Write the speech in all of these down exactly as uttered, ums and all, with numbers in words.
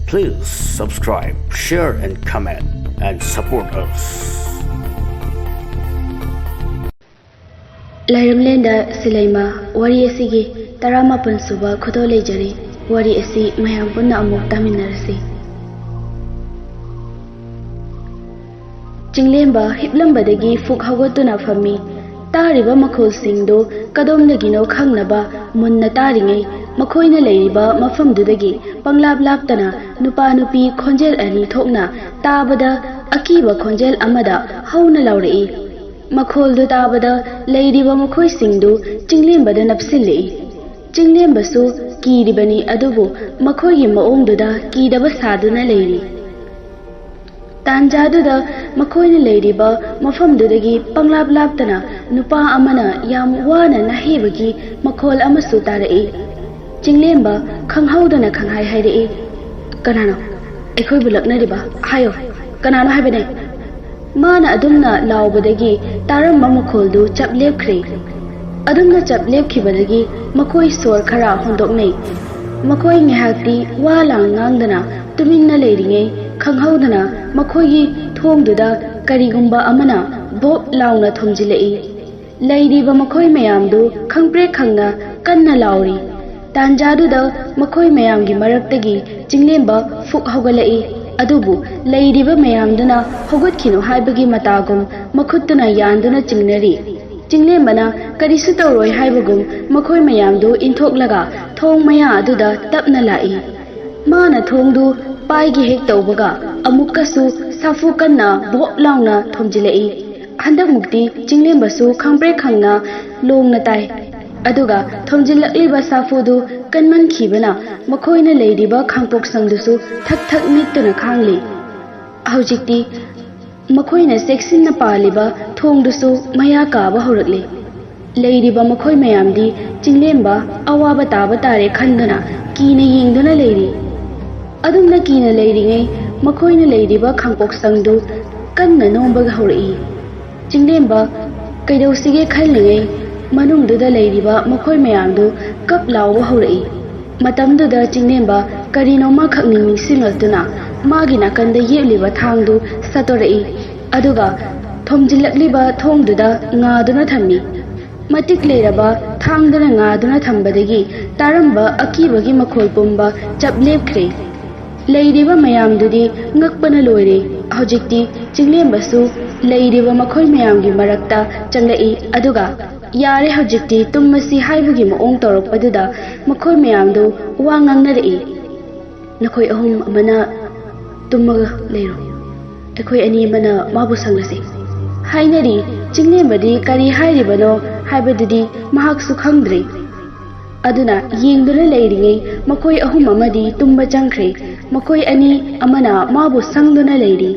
Please subscribe, share and comment and support us. ꯂꯩꯔꯝꯂꯦꯟꯗ ꯁꯤꯂꯩꯃ ꯋꯥꯔꯤ ꯑꯁꯤꯒꯤ ꯇꯔꯥꯃꯥꯄꯟ ꯁꯨꯕ ꯈꯨꯗꯣꯜ ꯂꯩꯖꯔꯤ꯫ ꯋꯥꯔꯤ ꯑꯁꯤ ꯃꯌꯥꯝ ꯄꯨꯟꯅ ꯑꯃꯨꯛ ꯇꯥꯃꯤꯟꯅꯔꯁꯤ꯫ ꯆꯤꯡꯂꯦꯝꯕ ꯍꯤꯞꯂꯝꯕꯗꯒꯤ ꯐꯨꯛ ꯍꯧꯒꯠꯇꯨꯅ ꯐꯝꯃꯤ꯫ ꯇꯥꯔꯤꯕ ꯃꯈꯣꯜꯁꯤꯡꯗꯨ ꯀꯗꯣꯝꯗꯒꯤꯅꯣ ꯈꯪꯅꯕ ꯃꯨꯟꯅ ꯇꯥꯔꯤꯉꯩ, ꯃꯈꯣꯏꯅ ꯂꯩꯔꯤꯕ ꯃꯐꯝꯗꯨꯗꯒꯤ ꯄꯪꯂꯥꯞ ꯂꯥꯞꯇꯅ ꯅꯨꯄꯥ ꯅꯨꯄꯤ ꯈꯣꯟꯖꯦꯜ ꯑꯅꯤ ꯊꯣꯛꯅ ꯇꯥꯕꯗ ꯑꯀꯤꯕ ꯈꯣꯟꯖꯦꯜ ꯑꯃꯗ ꯍꯧꯅ ꯂꯥꯎꯔꯛꯏ꯫ ꯃꯈꯣꯜꯗꯨ ꯇꯥꯕꯗ ꯂꯩꯔꯤꯕ ꯃꯈꯣꯏꯁꯤꯡꯗꯨ ꯆꯤꯡꯂꯦꯝꯕꯗ ꯅꯞꯁꯤꯜꯂꯛꯏ꯫ ꯆꯤꯡꯂꯦꯝꯕꯁꯨ ꯀꯤꯔꯤꯕꯅꯤ, ꯑꯗꯨꯕꯨ ꯃꯈꯣꯏꯒꯤ ꯃꯑꯣꯡꯗꯨꯗ ꯀꯤꯗꯕ ꯁꯥꯗꯨꯅ ꯂꯩꯔꯤ꯫ ꯇꯥꯟꯖꯥꯗꯨꯗ ꯃꯈꯣꯏꯅ ꯂꯩꯔꯤꯕ ꯃꯐꯝꯗꯨꯗꯒꯤ ꯄꯪꯂꯥꯞ ꯂꯥꯞꯇꯅ ꯅꯨꯄꯥ ꯑꯃꯅ ꯌꯥꯝ ꯋꯥꯅ ꯅꯥꯍꯩꯕꯒꯤ ꯃꯈꯣꯜ ꯑꯃꯁꯨ ꯇꯥꯔꯛꯏ꯫ ꯆꯤꯡꯂꯦꯝꯕ ꯈꯪꯍꯧꯗꯅ ꯈꯪꯍꯥꯏ ꯍꯥꯏꯔꯛꯏ, "ꯀꯅꯥꯅꯣ ꯑꯩꯈꯣꯏꯕꯨ ꯂꯛꯅꯔꯤꯕ? ꯍꯥꯏꯌꯣ, ꯀꯅꯥꯅꯣ ꯍꯥꯏꯕꯅꯦ?" ꯃꯥꯅ ꯑꯗꯨꯝꯅ ꯂꯥꯎꯕꯗꯒꯤ ꯇꯥꯔꯝꯕ ꯃꯈꯣꯜꯗꯨ ꯆꯞ ꯂꯦꯞꯈ꯭ꯔꯦ꯫ ꯑꯗꯨꯝꯅ ꯆꯞ ꯂꯦꯞꯈꯤꯕꯗꯒꯤ ꯃꯈꯣꯏ ꯁꯣꯔ ꯈꯔ ꯍꯣꯟꯗꯣꯛꯅꯩ꯫ ꯃꯈꯣꯏ ꯉꯥꯏꯍꯥꯛꯇꯤ ꯋꯥ ꯂꯥꯡ ꯉꯥꯡꯗꯅ ꯇꯨꯃꯤꯟꯅ ꯂꯩꯔꯤꯉꯩ, ꯈꯪꯍꯧꯗꯅ ꯃꯈꯣꯏꯒꯤ ꯊꯣꯡꯗꯨꯗ ꯀꯔꯤꯒꯨꯝꯕ ꯑꯃꯅ ꯚꯣꯞ ꯂꯥꯎꯅ ꯊꯣꯝꯖꯤꯜꯂꯛꯏ꯫ ꯂꯩꯔꯤꯕ ꯃꯈꯣꯏ ꯃꯌꯥꯝꯗꯨ ꯈꯪꯄ꯭ꯔꯦꯛ ꯈꯪꯅ ꯀꯟꯅ ꯂꯥꯎꯔꯤ꯫ ꯇꯥꯟꯖꯥꯗꯨꯗ ꯃꯈꯣꯏ ꯃꯌꯥꯝꯒꯤ ꯃꯔꯛꯇꯒꯤ ꯆꯤꯡꯂꯦꯝꯕ ꯐꯨꯛ ꯍꯧꯒꯠꯂꯛꯏ꯫ ꯑꯗꯨꯕꯨ ꯂꯩꯔꯤꯕ ꯃꯌꯥꯝꯗꯨꯅ ꯍꯧꯒꯠꯈꯤꯅꯨ ꯍꯥꯏꯕꯒꯤ ꯃꯇꯥꯒꯨꯝ ꯃꯈꯨꯠꯇꯨꯅ ꯌꯥꯟꯗꯨꯅ ꯆꯤꯡꯅꯔꯤ꯫ ꯆꯤꯡꯂꯦꯝꯕꯅ ꯀꯔꯤꯁꯨ ꯇꯧꯔꯣꯏ ꯍꯥꯏꯕꯒꯨꯝ ꯃꯈꯣꯏ ꯃꯌꯥꯝꯗꯨ ꯏꯟꯊꯣꯛꯂꯒ ꯊꯣꯡ ꯃꯌꯥ ꯑꯗꯨꯗ ꯇꯞꯅ ꯂꯥꯛꯏ꯫ ꯃꯥꯅ ꯊꯣꯡꯗꯨ ꯄꯥꯏꯒꯦ ꯍꯦꯛ ꯇꯧꯕꯒ ꯑꯃꯨꯛꯀꯁꯨ ꯁꯥꯐꯨ ꯀꯟꯅ ꯚꯣꯞ ꯂꯥꯎꯅ ꯊꯣꯝꯖꯤꯜꯂꯛꯏ꯫ ꯍꯟꯗꯛꯃꯨꯛꯇꯤ ꯆꯤꯡꯂꯦꯝꯕꯁꯨ ꯈꯪꯄ꯭ꯔꯦꯛ ꯈꯪꯅ ꯂꯣꯡꯅ ꯇꯥꯏ꯫ ꯑꯗꯨꯒ ꯊꯣꯝꯖꯤꯜꯂꯛꯂꯤꯕ ꯁꯥꯐꯨꯗꯨ ꯀꯟꯃꯟꯈꯤꯕꯅ ꯃꯈꯣꯏꯅ ꯂꯩꯔꯤꯕ ꯈꯥꯡꯄꯣꯛꯁꯪꯗꯨꯁꯨ ꯊꯛ ꯊꯛ ꯅꯤꯛꯇꯨꯅ ꯈꯥꯡꯂꯤ꯫ ꯍꯧꯖꯤꯛꯇꯤ ꯃꯈꯣꯏꯅ ꯆꯦꯛꯁꯤꯟꯅ ꯄꯥꯜꯂꯤꯕ ꯊꯣꯡꯗꯨꯁꯨ ꯃꯌꯥ ꯀꯥꯕ ꯍꯧꯔꯛꯂꯦ꯫ ꯂꯩꯔꯤꯕ ꯃꯈꯣꯏ ꯃꯌꯥꯝꯗꯤ ꯆꯤꯡꯂꯦꯝꯕ ꯑꯋꯥꯕ ꯇꯥꯕ ꯇꯥꯔꯦ ꯈꯟꯗꯨꯅ ꯀꯤꯅ ꯌꯦꯡꯗꯨꯅ ꯂꯩꯔꯤ꯫ ꯑꯗꯨꯝꯅ ꯀꯤꯅ ꯂꯩꯔꯤꯉꯩ ꯃꯈꯣꯏꯅ ꯂꯩꯔꯤꯕ ꯈꯥꯡꯄꯣꯛꯁꯪꯗꯨ ꯀꯟꯅ ꯅꯣꯝꯕ ꯍꯧꯔꯛꯏ꯫ ꯆꯤꯡꯂꯦꯝꯕ ꯀꯩꯗꯧꯁꯤꯒꯦ ꯈꯜꯂꯤꯉꯩ ꯃꯅꯨꯡꯗꯨꯗ ꯂꯩꯔꯤꯕ ꯃꯈꯣꯏ ꯃꯌꯥꯝꯗꯨ ꯀꯞ ꯂꯥꯎꯕ ꯍꯧꯔꯛꯏ꯫ ꯃꯇꯝꯗꯨꯗ ꯆꯤꯡꯂꯦꯝꯕ ꯀꯔꯤꯅꯣꯃ ꯈꯛꯅꯤꯡ ꯅꯤꯡꯁꯤꯡꯂꯛꯇꯨꯅ ꯃꯥꯒꯤ ꯅꯥꯀꯟꯗ ꯌꯦꯞꯂꯤꯕ ꯊꯥꯡꯗꯨ ꯁꯠꯇꯣꯔꯛꯏ꯫ ꯑꯗꯨꯒ ꯊꯣꯝꯖꯤꯜꯂꯛꯂꯤꯕ ꯊꯣꯡꯗꯨꯗ ꯉꯥꯗꯨꯅ ꯊꯝꯃꯤ꯫ ꯃꯇꯤꯛ ꯂꯩꯔꯕ ꯊꯥꯡꯗꯨꯅ ꯉꯥꯗꯨꯅ ꯊꯝꯕꯗꯒꯤ ꯇꯥꯔꯝꯕ ꯑꯀꯤꯕꯒꯤ ꯃꯈꯣꯜ ꯄꯨꯝꯕ ꯆꯞ ꯂꯦꯞꯈ꯭ꯔꯦ꯫ ꯂꯩꯔꯤꯕ ꯃꯌꯥꯝꯗꯨꯗꯤ ꯉꯛꯄꯅ ꯂꯣꯏꯔꯦ꯫ ꯍꯧꯖꯤꯛꯇꯤ ꯆꯤꯡꯂꯦꯝꯕꯁꯨ ꯂꯩꯔꯤꯕ ꯃꯈꯣꯏ ꯃꯌꯥꯝꯒꯤ ꯃꯔꯛꯇ ꯆꯪꯂꯛꯏ꯫ ꯑꯗꯨꯒ "ꯌꯥꯔꯦ, ꯍꯧꯖꯤꯛꯇꯤ ꯇꯨꯝꯃꯁꯤ" ꯍꯥꯏꯕꯒꯤ ꯃꯑꯣꯡ ꯇꯧꯔꯛꯄꯗꯨꯗ ꯃꯈꯣꯏ ꯃꯌꯥꯝꯗꯨ ꯋꯥ ꯉꯥꯡꯅꯔꯛꯏ꯫ "ꯅꯈꯣꯏ ꯑꯍꯨꯝ ꯑꯃꯅ ꯇꯨꯝꯃꯒ ꯂꯩꯔꯣ, ꯑꯩꯈꯣꯏ ꯑꯅꯤ ꯑꯃꯅ ꯃꯥꯕꯨ ꯁꯪꯂꯁꯤ" ꯍꯥꯏꯅꯔꯤ꯫ ꯆꯤꯡꯂꯦꯝꯕꯗꯤ ꯀꯔꯤ ꯍꯥꯏꯔꯤꯕꯅꯣ ꯍꯥꯏꯕꯗꯨꯗꯤ ꯃꯍꯥꯛꯁꯨ ꯈꯪꯗ꯭ꯔꯦ꯫ ꯑꯗꯨꯅ ꯌꯦꯡꯗꯨꯅ ꯂꯩꯔꯤꯉꯩ ꯃꯈꯣꯏ ꯑꯍꯨꯝ ꯑꯃꯗꯤ ꯇꯨꯝꯕ ꯆꯪꯈ꯭ꯔꯦ꯫ ꯃꯈꯣꯏ ꯑꯅꯤ ꯑꯃꯅ ꯃꯥꯕꯨ ꯁꯪꯗꯨꯅ ꯂꯩꯔꯤ꯫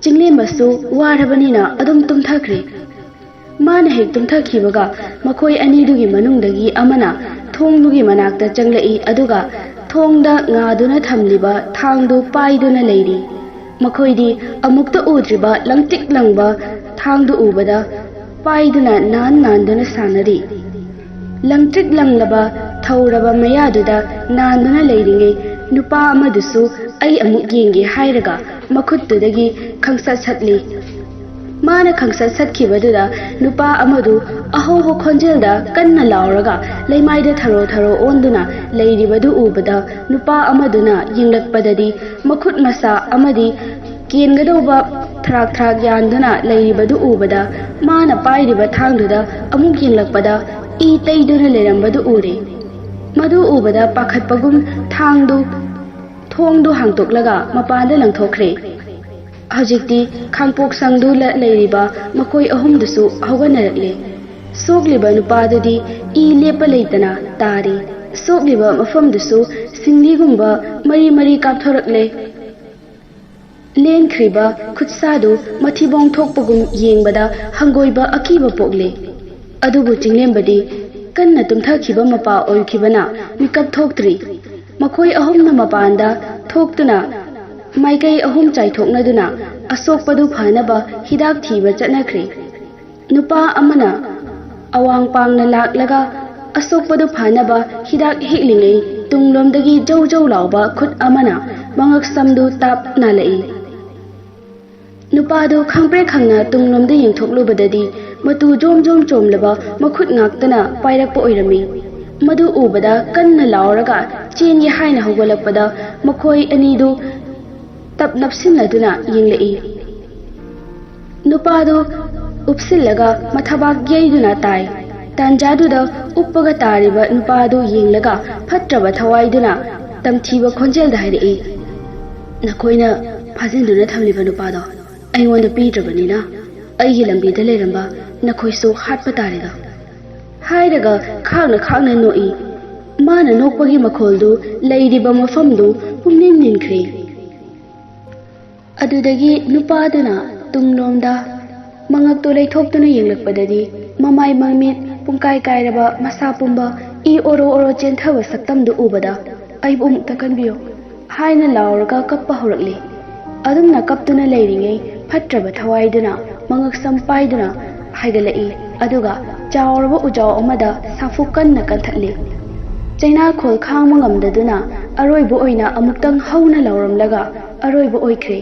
ꯆꯤꯡꯂꯦꯝꯕꯁꯨ ꯋꯥꯔꯕꯅꯤꯅ ꯑꯗꯨꯝ ꯇꯨꯝꯊꯈ꯭ꯔꯦ꯫ ꯃꯥꯅ ꯍꯦꯛ ꯇꯨꯝꯊꯈꯤꯕꯒ ꯃꯈꯣꯏ ꯑꯅꯤꯗꯨꯒꯤ ꯃꯅꯨꯡꯗꯒꯤ ꯑꯃꯅ ꯊꯣꯡꯗꯨꯒꯤ ꯃꯅꯥꯛꯇ ꯆꯪꯂꯛꯏ, ꯑꯗꯨꯒ ꯊꯣꯡꯗ ꯉꯥꯗꯨꯅ ꯊꯝꯂꯤꯕ ꯊꯥꯡꯗꯨ ꯄꯥꯏꯗꯨꯅ ꯂꯩꯔꯤ꯫ ꯃꯈꯣꯏꯗꯤ ꯑꯃꯨꯛꯇ ꯎꯗ꯭ꯔꯤꯕ ꯂꯪꯇ꯭ꯔꯤꯛ ꯂꯪꯕ ꯊꯥꯡꯗꯨ ꯎꯕꯗ ꯄꯥꯏꯗꯨꯅ ꯅꯥꯟ ꯅꯥꯟꯗꯨꯅ ꯁꯥꯟꯅꯔꯤ꯫ ꯂꯪꯇ꯭ꯔꯤꯛ ꯂꯪꯂꯕ ꯊꯧꯔꯕ ꯃꯌꯥꯗꯨꯗ ꯅꯥꯟꯗꯨꯅ ꯂꯩꯔꯤꯉꯩ ꯅꯨꯄꯥ ꯑꯃꯗꯨꯁꯨ "ꯑꯩ ꯑꯃꯨꯛ ꯌꯦꯡꯒꯦ" ꯍꯥꯏꯔꯒ ꯃꯈꯨꯠꯇꯨꯗꯒꯤ ꯈꯪꯁꯠ ꯁꯠꯂꯤ꯫ ꯃꯥꯅ ꯈꯪꯁꯠ ꯁꯠꯈꯤꯕꯗꯨꯗ ꯅꯨꯄꯥ ꯑꯃꯗꯨ ꯑꯍꯧꯕ ꯈꯣꯟꯖꯦꯜꯗ ꯀꯟꯅ ꯂꯥꯎꯔꯒ ꯂꯩꯃꯥꯏꯗ ꯊꯔꯣ ꯊꯔꯣ ꯑꯣꯟꯗꯨꯅ ꯂꯩꯔꯤꯕꯗꯨ ꯎꯕꯗ, ꯅꯨꯄꯥ ꯑꯃꯗꯨꯅ ꯌꯦꯡꯂꯛꯄꯗꯗꯤ ꯃꯈꯨꯠ ꯃꯁꯥ ꯑꯃꯗꯤ ꯀꯦꯟꯒꯗꯧꯕ ꯊꯔꯥꯛ ꯊꯔꯥꯛ ꯌꯥꯟꯗꯨꯅ ꯂꯩꯔꯤꯕꯗꯨ ꯎꯕꯗ, ꯃꯥꯅ ꯄꯥꯏꯔꯤꯕ ꯊꯥꯡꯗꯨꯗ ꯑꯃꯨꯛ ꯌꯦꯡꯂꯛꯄꯗ ꯏ ꯇꯩꯗꯨꯅ ꯂꯩꯔꯝꯕꯗꯨ ꯎꯔꯦ꯫ ꯃꯗꯨ ꯎꯕꯗ ꯄꯥꯈꯠꯄꯒꯨꯝ ꯊꯥꯡꯗꯨ, ꯊꯣꯡꯗꯨ ꯍꯥꯡꯇꯣꯛꯂꯒ ꯃꯄꯥꯟꯗ ꯂꯪꯊꯣꯛꯈ꯭ꯔꯦ꯫ ꯍꯧꯖꯤꯛꯇꯤ ꯈꯥꯡꯄꯣꯛ ꯁꯪꯗꯨꯅ ꯂꯩꯔꯤꯕ ꯃꯈꯣꯏ ꯑꯍꯨꯝꯗꯨꯁꯨ ꯍꯧꯒꯠꯅꯔꯛꯂꯦ꯫ ꯁꯣꯛꯂꯤꯕ ꯅꯨꯄꯥꯗꯨꯗꯤ ꯏ ꯂꯦꯞꯄ ꯂꯩꯇꯅ ꯇꯥꯔꯤ꯫ ꯁꯣꯛꯂꯤꯕ ꯃꯐꯝꯗꯨꯁꯨ ꯁꯤꯡꯂꯤꯒꯨꯝꯕ ꯃꯔꯤ ꯃꯔꯤ ꯀꯥꯞꯊꯣꯔꯛꯂꯦ꯫ ꯂꯦꯟꯈ꯭ꯔꯤꯕ ꯈꯨꯠꯁꯥꯗꯨ ꯃꯊꯤꯕꯣꯡ ꯊꯣꯛꯄꯒꯨꯝ ꯌꯦꯡꯕꯗ ꯍꯪꯒꯣꯏꯕ ꯑꯀꯤꯕ ꯄꯣꯛꯂꯦ꯫ ꯑꯗꯨꯕꯨ ꯆꯤꯡꯂꯦꯝꯕꯗꯤ ꯀꯟꯅ ꯇꯨꯝꯊꯈꯤꯕ ꯃꯄꯥ ꯑꯣꯏꯈꯤꯕꯅ ꯃꯤꯀꯞ ꯊꯣꯛꯇ꯭ꯔꯤ꯫ ꯃꯈꯣꯏ ꯑꯍꯨꯝꯅ ꯃꯄꯥꯟꯗ ꯊꯣꯛꯇꯨꯅ ꯃꯥꯏꯀꯩ ꯑꯍꯨꯝ ꯆꯥꯏꯊꯣꯛꯅꯗꯨꯅ ꯑꯁꯣꯛꯄꯗꯨ ꯐꯅꯕ ꯍꯤꯗꯥꯛ ꯊꯤꯕ ꯆꯠꯅꯈ꯭ꯔꯦ꯫ ꯅꯨꯄꯥ ꯑꯃꯅ ꯑꯋꯥꯡ ꯄꯥꯡꯅ ꯂꯥꯛꯂꯒ ꯑꯁꯣꯛꯄꯗꯨ ꯐꯅꯕ ꯍꯤꯗꯥꯛ ꯍꯤꯛꯂꯤꯉꯩ ꯇꯨꯡꯂꯣꯝꯗꯒꯤ ꯖꯧ ꯖꯧ ꯂꯥꯎꯕ ꯈꯨꯠ ꯑꯃꯅ ꯃꯉꯛꯁꯝꯗꯨ ꯇꯥꯞ ꯅꯥꯜꯂꯛꯏ꯫ ꯅꯨꯄꯥꯗꯨ ꯈꯪꯄ꯭ꯔꯦꯛ ꯈꯪꯅ ꯇꯨꯡꯂꯣꯝꯗ ꯌꯦꯡꯊꯣꯛꯂꯨꯕꯗꯗꯤ ꯃꯇꯨ ꯖꯣꯝ ꯖꯣꯝ ꯆꯣꯝꯂꯕ ꯃꯈꯨꯠ ꯉꯥꯛꯇꯅ ꯄꯥꯏꯔꯛꯄ ꯑꯣꯏꯔꯝꯃꯤ꯫ ꯃꯗꯨ ꯎꯕꯗ ꯀꯟꯅ ꯂꯥꯎꯔꯒ ꯆꯦꯟꯒꯦ ꯍꯥꯏꯅ ꯍꯧꯒꯠꯂꯛꯄꯗ ꯃꯈꯣꯏ ꯑꯅꯤꯗꯨ ꯇꯞ ꯅꯞꯁꯤꯟꯅꯗꯨꯅ ꯌꯦꯡꯂꯛꯏ꯫ ꯅꯨꯄꯥꯗꯨ ꯎꯞꯁꯤꯜꯂꯒ ꯃꯊꯕꯥꯛ ꯌꯩꯗꯨꯅ ꯇꯥꯏ꯫ ꯇꯥꯟꯖꯥꯗꯨꯗ ꯎꯞꯄꯒ ꯇꯥꯔꯤꯕ ꯅꯨꯄꯥꯗꯨ ꯌꯦꯡꯂꯒ ꯐꯠꯇ꯭ꯔꯕ ꯊꯋꯥꯏꯗꯨꯅ ꯇꯝꯊꯤꯕ ꯈꯣꯟꯖꯦꯜꯗ ꯍꯥꯏꯔꯛꯏ, "ꯅꯈꯣꯏꯅ ꯐꯥꯖꯤꯟꯗꯨꯅ ꯊꯝꯂꯤꯕ ꯅꯨꯄꯥꯗꯣ ꯑꯩꯉꯣꯟꯗ ꯄꯤꯗ꯭ꯔꯕꯅꯤꯅ ꯑꯩꯒꯤ ꯂꯝꯕꯤꯗ ꯂꯩꯔꯝꯕ ꯅꯈꯣꯏꯁꯨ ꯍꯥꯠꯄ ꯇꯥꯔꯦꯗꯣ?" ꯍꯥꯏꯔꯒ ꯈꯥꯡꯅ ꯈꯥꯡꯅ ꯅꯣꯛꯏ꯫ ꯃꯥꯅ ꯅꯣꯛꯄꯒꯤ ꯃꯈꯣꯜꯗꯨ ꯂꯩꯔꯤꯕ ꯃꯐꯝꯗꯨ ꯄꯨꯝꯅꯤꯟ ꯅꯤꯟꯈ꯭ꯔꯦ꯫ ꯑꯗꯨꯗꯒꯤ ꯅꯨꯄꯥꯗꯨꯅ ꯇꯨꯡꯂꯣꯝꯗ ꯃꯉꯛꯇꯨ ꯂꯩꯊꯣꯛꯇꯨꯅ ꯌꯦꯡꯂꯛꯄꯗꯗꯤ ꯃꯃꯥꯏ ꯃꯃꯤꯠ ꯄꯨꯡꯀꯥꯏ ꯀꯥꯏꯔꯕ ꯃꯁꯥ ꯄꯨꯝꯕ ꯏ ꯑꯣꯔꯣ ꯑꯣꯔꯣ ꯆꯦꯟꯊꯕ ꯁꯛꯇꯝꯗꯨ ꯎꯕꯗ, "ꯑꯩꯕꯨ ꯑꯃꯨꯛꯇ ꯀꯟꯕꯤꯌꯨ" ꯍꯥꯏꯅ ꯂꯥꯎꯔꯒ ꯀꯞꯄ ꯍꯧꯔꯛꯂꯤ꯫ ꯑꯗꯨꯝꯅ ꯀꯞꯇꯨꯅ ꯂꯩꯔꯤꯉꯩ ꯐꯠꯇ꯭ꯔꯕ ꯊꯋꯥꯏꯗꯨꯅ ꯃꯉꯛꯁꯝ ꯄꯥꯏꯗꯨꯅ ꯍꯥꯏꯒꯠꯂꯛꯏ꯫ ꯑꯗꯨꯒ ꯆꯥꯎꯔꯕ ꯎꯖꯥꯎ ꯑꯃꯗ ꯁꯥꯐꯨ ꯀꯟꯅ ꯀꯟꯊꯠꯂꯤ꯫ ꯆꯩꯅꯥꯈꯣꯜ ꯈꯥꯡꯕ ꯉꯝꯗꯗꯨꯅ ꯑꯔꯣꯏꯕ ꯑꯣꯏꯅ ꯑꯃꯨꯛꯇꯪ ꯍꯧꯅ ꯂꯥꯎꯔꯝꯂꯒ ꯑꯔꯣꯏꯕ ꯑꯣꯏꯈ꯭ꯔꯦ꯫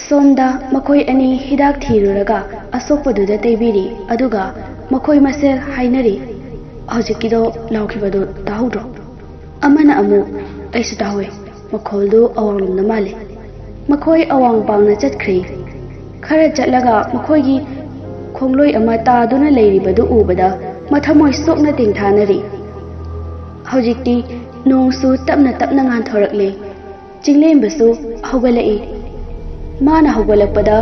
ꯁꯣꯝꯗ ꯃꯈꯣꯏ ꯑꯅꯤ ꯍꯤꯗꯥꯛ ꯊꯤꯔꯨꯔꯒ ꯑꯁꯣꯛꯄꯗꯨꯗ ꯇꯩꯕꯤꯔꯤ꯫ ꯑꯗꯨꯒ ꯃꯈꯣꯏ ꯃꯁꯦꯜ ꯍꯥꯏꯅꯔꯤ, "ꯍꯧꯖꯤꯛꯀꯤꯗꯣ ꯂꯥꯎꯈꯤꯕꯗꯣ ꯇꯥꯍꯧꯗ꯭ꯔꯣ?" ꯑꯃꯅ ꯑꯃꯨꯛ, "ꯑꯩꯁꯨ ꯇꯥꯍꯧꯋꯦ, ꯃꯈꯣꯜꯗꯨ ꯑꯋꯥꯡꯂꯣꯝꯗ ꯃꯥꯜꯂꯤ꯫" ꯃꯈꯣꯏ ꯑꯋꯥꯡ ꯄꯥꯡꯅ ꯆꯠꯈ꯭ꯔꯦ꯫ ꯈꯔ ꯆꯠꯂꯒ ꯃꯈꯣꯏꯒꯤ ꯈꯣꯡꯂꯣꯏ ꯑꯃ ꯇꯥꯗꯨꯅ ꯂꯩꯔꯤꯕꯗꯨ ꯎꯕꯗ ꯃꯊꯃꯣꯏ ꯁꯣꯛꯅ ꯇꯦꯡꯊꯥꯅꯔꯤ꯫ ꯍꯧꯖꯤꯛꯇꯤ ꯅꯣꯡꯁꯨ ꯇꯞꯅ ꯇꯞꯅ ꯉꯥꯟꯊꯣꯔꯛꯂꯦ꯫ ꯆꯤꯡꯂꯦꯝꯕꯁꯨ ꯍꯧꯒꯠꯂꯛꯏ꯫ ꯃꯥꯅ ꯍꯧꯒꯠꯂꯛꯄꯗ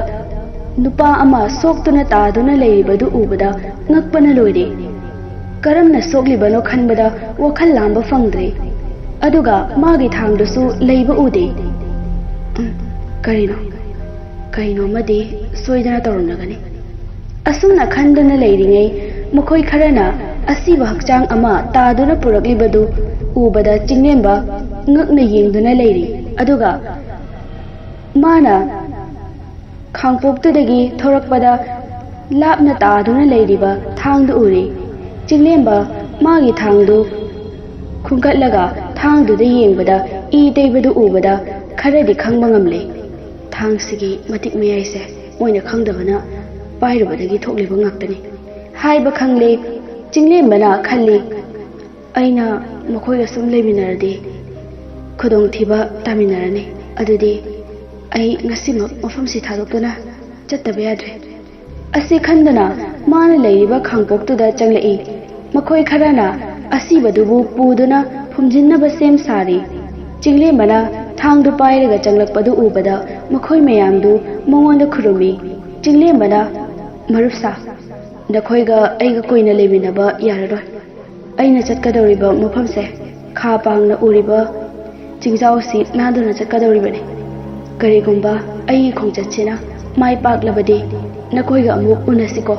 ꯅꯨꯄꯥ ꯑꯃ ꯁꯣꯛꯇꯨꯅ ꯇꯥꯗꯨꯅ ꯂꯩꯔꯤꯕꯗꯨ ꯎꯕꯗ ꯉꯛꯄꯅ ꯂꯣꯏꯔꯦ꯫ ꯀꯔꯝꯅ ꯁꯣꯛꯂꯤꯕꯅꯣ ꯈꯟꯕꯗ ꯋꯥꯈꯜ ꯂꯥꯝꯕ ꯐꯪꯗ꯭ꯔꯦ꯫ ꯑꯗꯨꯒ ꯃꯥꯒꯤ ꯊꯥꯡꯗꯨꯁꯨ ꯂꯩꯕ ꯎꯗꯦ꯫ ꯎꯝ, ꯀꯔꯤꯅꯣ? ꯀꯩꯅꯣꯃꯗꯤ ꯁꯣꯏꯗꯅ ꯇꯧꯔꯝꯂꯒꯅꯤ꯫ ꯑꯁꯨꯝꯅ ꯈꯟꯗꯨꯅ ꯂꯩꯔꯤꯉꯩ ꯃꯈꯣꯏ ꯈꯔꯅ ꯑꯁꯤꯕ ꯍꯛꯆꯥꯡ ꯑꯃ ꯇꯥꯗꯨꯅ ꯄꯨꯔꯛꯂꯤꯕꯗꯨ ꯎꯕꯗ ꯆꯤꯡꯂꯦꯝꯕ ꯉꯛꯅ ꯌꯦꯡꯗꯨꯅ ꯂꯩꯔꯤ꯫ ꯑꯗꯨꯒ ꯃꯥꯅ ꯈꯥꯡꯄꯣꯛꯇꯨꯗꯒꯤ ꯊꯣꯔꯛꯄꯗ ꯂꯥꯞꯅ ꯇꯥꯗꯨꯅ ꯂꯩꯔꯤꯕ ꯊꯥꯡꯗꯨ ꯎꯔꯦ꯫ ꯆꯤꯡꯂꯦꯝꯕ ꯃꯥꯒꯤ ꯊꯥꯡꯗꯨ ꯈꯨꯟꯒꯠꯂꯒ ꯊꯥꯡꯗꯨꯗ ꯌꯦꯡꯕꯗ ꯏ ꯇꯩꯕꯗꯨ ꯎꯕꯗ ꯈꯔꯗꯤ ꯈꯪꯕ ꯉꯝꯂꯦ꯫ ꯊꯥꯡꯁꯤꯒꯤ ꯃꯇꯤꯛ ꯃꯌꯥꯏꯁꯦ ꯃꯣꯏꯅ ꯈꯪꯗꯕꯅ ꯄꯥꯏꯔꯨꯕꯗꯒꯤ ꯊꯣꯛꯂꯤꯕ ꯉꯥꯛꯇꯅꯤ ꯍꯥꯏꯕ ꯈꯪꯂꯦ꯫ ꯆꯤꯡꯂꯦꯝꯕꯅ ꯈꯜꯂꯤ, "ꯑꯩꯅ ꯃꯈꯣꯏꯒ ꯁꯨꯝ ꯂꯩꯃꯤꯟꯅꯔꯗꯤ ꯈꯨꯗꯣꯡꯊꯤꯕ ꯇꯥꯃꯤꯟꯅꯔꯅꯤ꯫ ꯑꯗꯨꯗꯤ ꯑꯩ ꯉꯁꯤꯃꯛ ꯃꯐꯝꯁꯤ ꯊꯥꯗꯣꯛꯇꯨꯅ ꯆꯠꯇꯕ ꯌꯥꯗ꯭ꯔꯦ"꯫ ꯑꯁꯤ ꯈꯟꯗꯨꯅ ꯃꯥꯅ ꯂꯩꯔꯤꯕ ꯈꯥꯡꯄꯣꯛꯇꯨꯗ ꯆꯪꯂꯛꯏ꯫ ꯃꯈꯣꯏ ꯈꯔꯅ ꯑꯁꯤꯕꯗꯨꯕꯨ ꯄꯨꯗꯨꯅ ꯐꯨꯝꯖꯤꯟꯅꯕ ꯁꯦꯝ ꯁꯥꯔꯤ꯫ ꯆꯤꯡꯂꯦꯝꯕꯅ ꯊꯥꯡꯗꯨ ꯄꯥꯏꯔꯒ ꯆꯪꯂꯛꯄꯗꯨ ꯎꯕꯗ ꯃꯈꯣꯏ ꯃꯌꯥꯝꯗꯨ ꯃꯉꯣꯟꯗ ꯈꯨꯔꯨꯝꯃꯤ꯫ ꯆꯤꯡꯂꯦꯝꯕꯅ, "ꯃꯔꯨꯞꯁꯥ, ꯅꯈꯣꯏꯒ ꯑꯩꯒ ꯀꯨꯏꯅ ꯂꯩꯃꯤꯟꯅꯕ ꯌꯥꯔꯔꯣꯏ꯫ ꯑꯩꯅ ꯆꯠꯀꯗꯧꯔꯤꯕ ꯃꯐꯝꯁꯦ ꯈꯥ ꯄꯥꯡꯅ ꯎꯔꯤꯕ ꯆꯤꯡꯖꯥꯎꯁꯤ ꯅꯥꯟꯗꯨꯅ ꯆꯠꯀꯗꯧꯔꯤꯕꯅꯤ꯫ ꯀꯔꯤꯒꯨꯝꯕ ꯑꯩꯒꯤ ꯈꯣꯡꯆꯠꯁꯤꯅ ꯃꯥꯏ ꯄꯥꯛꯂꯕꯗꯤ ꯅꯈꯣꯏꯒ ꯑꯃꯨꯛ ꯎꯅꯁꯤꯀꯣ"꯫